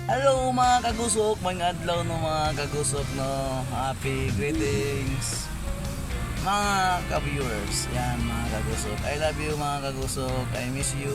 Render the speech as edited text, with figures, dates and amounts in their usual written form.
Hello, mga kagusok, mga adlaw no, mga kagusok no. Happy greetings, mga ka-viewers. Yan, mga kagusok. I love you, mga kagusok. I miss you.